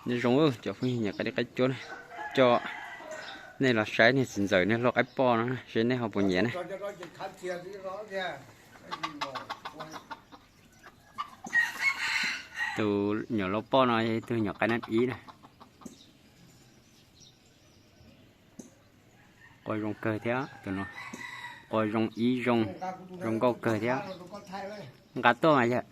Nyob zoo cov phooj ywg nyiam qaib dib qaib cuab na, coj nej los saib niag txiv ntxawm niag lau qaib poj no seb nej ho puas nyiam na. Tus nyuam lau poj no yog ib tug nyuam qaib nab ib na. Qua zoo kawg thiab tus no, qua zoo ib zoo, zoo nkauj kawg thiab. Nqa tuaj mas yog.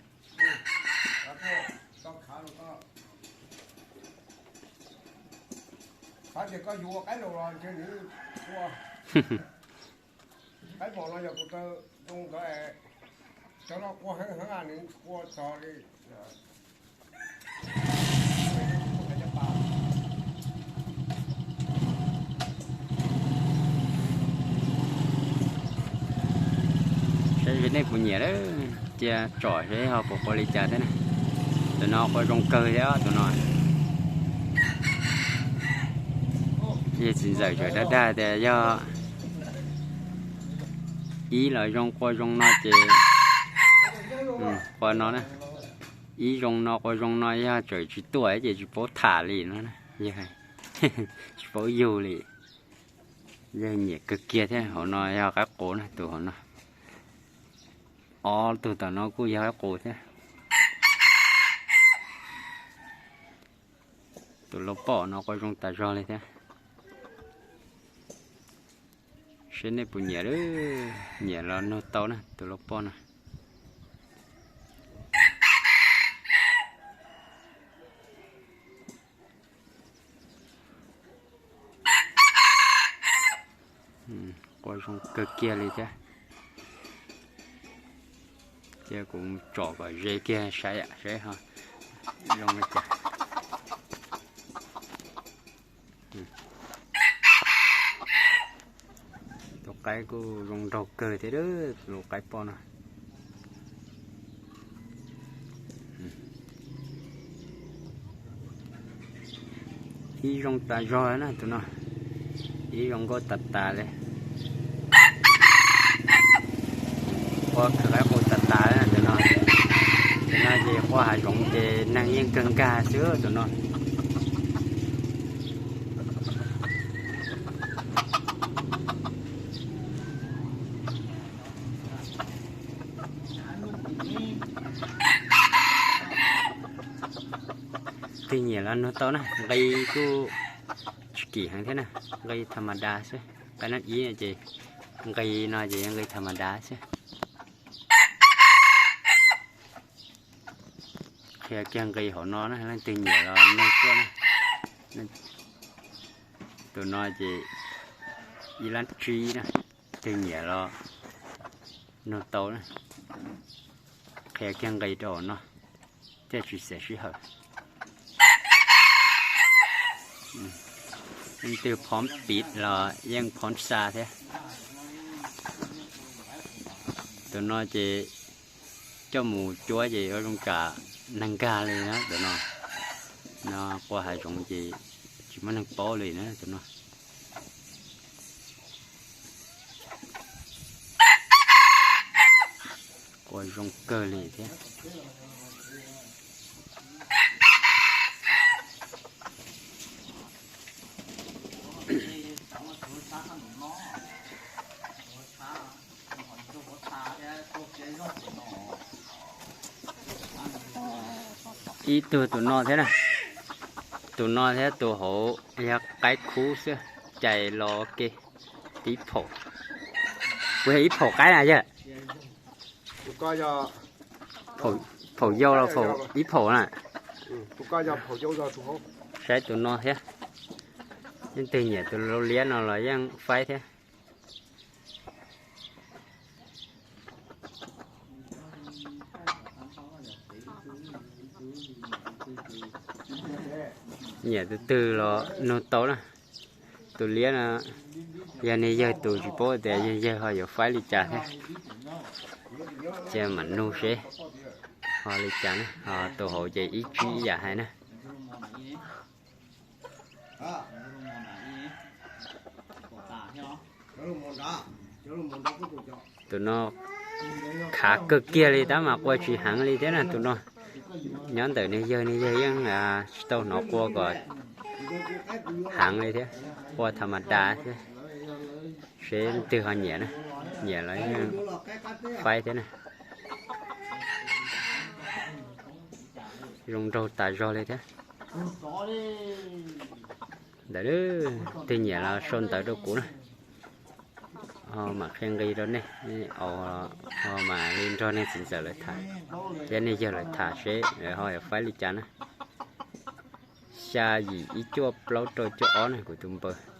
Saib nej puas nyiam lawm, cia tsom seb ho puas qua li cas thiab na. Tus no qua zoo kawg thiab tus no. Yog txiv ntxawm tseem dag dag tias yog ib los zoo qua zoo no ces qua no na. Ib zoo no qua zoo no yog tseem tsis tuaj ces tsis paub tham li no, tsis paub yug li. Yog nyiam kawg kiag thiab. Hauv no yog qaib qus na, tus hauv no. Ob tug tom no kuj yog qaib qus thiab. Tus lau poj no qua zoo tas zog li thiab. Seb nej puas nyiam lawm, nyiam los nug tau na tus lau poj no. Qua zoo kawg kiag li thiab. Cia kuv tsom kom ze kiag saib saib ho zoo li cas. Tus qaib kuj zoo nraug kawg thiab, tus qaib poj no. Ib zoo tas zog na tus no, ib zoo nkauj tas tas li. Qua khawv qaib qus tas tas na tus no. Tus no ces qua hav zoov ces neeg yeej kawg nkag xwb tus no. Twg nyiam los nug tau na, nqi kuj tsis kim heev thiab na, nqi tha ma da xwb. Qaib nab ib no ces nqi no ces nqi tha ma da xwb. Qhia kiag nqi hauv no na, leej twg nyiam los nug tuaj na. Tus no ces ib lab tsib na, twg nyiam los nug tau na. Qhia kiag nqi rau hauv no thiaj tsis xiam sij hawm. Leej twg phom piv los yeej phom xa thiab. Tus no ces coj mus cuab ces yuav zoo tsam neeg nkag li na tus no. No qua hav zoov ces tsis muaj neeg paub li na tus no. Qua zoo kawg li thiab. Ib tug tus no thiab na, tus no thiab tus hauv yog qaib khub xwb, cais los ke tib phaum. Kuv yog ib phaum qaib na yog. Phaum yau los phaum ib phaum na. Saib tus no thiab, leej twg nyiam tus lau liab no los yeej faib thiab. Nyiam tus twg los nug tau na. Tus liab no yog niag yawg tus, tsis paub tias yog yawg ho yuav faib li cas thiab. Cia mam nug seb ho li cas na, ho tus hauv ces ib tsib ib yam hais na. Tus no khav kawg kiag li tab mas qua tsis heev li thiab na tus no. Nyob ntawm niag yawg, niag yawg yeej tsis tau hnov qua kom heev li thiab, qua tham ma da thiab, seb twg ho nyiam na, nyiam los yeej faib thiab na. Zoo nraug tas zog li thiab. Ntawm twg nyiam los sau ntawv rau kuv na, ho mam qhia nqi rau nej, ho mam li nrog nej txiv ntxawm lawv tham thiab nej yawg lawv tham seb lawv ho yuav faib li cas na. Xya yim ib cuaj plaub rau cuaj ob na kuv tus npawb.